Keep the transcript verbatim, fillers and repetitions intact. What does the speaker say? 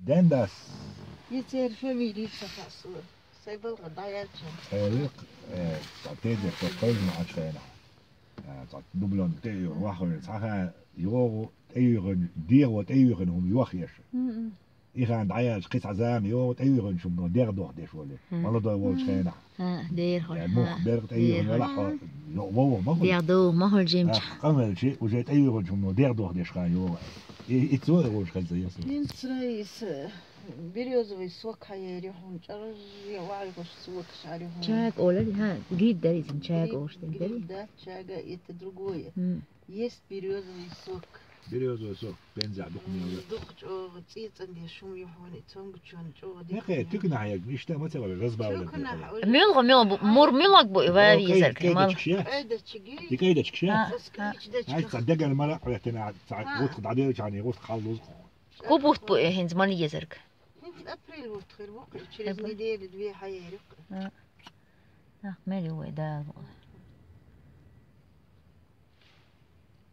Дендас. Ицер фамилия ца хасу. Сай балга даяч. Элик, э, цатеде, то кожна ачхена. Э, цат дублён тейо, вахо, цаха, йогу, тейо, дего, тейо, хум, йох еш. Мгм. Ихан даяч, кис азам, йогу, тейо, шум, но дер дох деш воле. Мгм. Молодой волчхена. Ха, дер хол. Я, мух, ха, бер, тейо, дер хол. Вала, хо, йо, во, во, махо. Дер до, махо жимч. А, камел чи, уже тейо, шум, но дер дох деш хан, йогу. И, и цо, йогу, шхан, за, ясно. Ин сраис, э, Берёзовый сок хаяри хун, чаржи вай гош сок шари хун. Чаг олар, ха, грид даризм, чаг Грид, оштен грид, дари. Да, чага это другое. М. Есть берёзовый сок. Берёзовый сок, пенза, дух мёла. Дух чо, цицан де шум юхуни, цонг чон чо, Яхе, тюк на хаяг, ишта ма цева, разбавлен. Тюк на хаяг. Мёлго, мёл, мур мёлаг бу, ва визер, кемал. Кайда чиги? Ди кайда чиги? Ха, ха. Ай, ца дегал мара, ца, ха, гут дадел чани, гут халлуз. Кубут бу, э, хинз мали езерг. Апрель вот хер бу, через неделю, две хаяри. Ах, мели уй, да.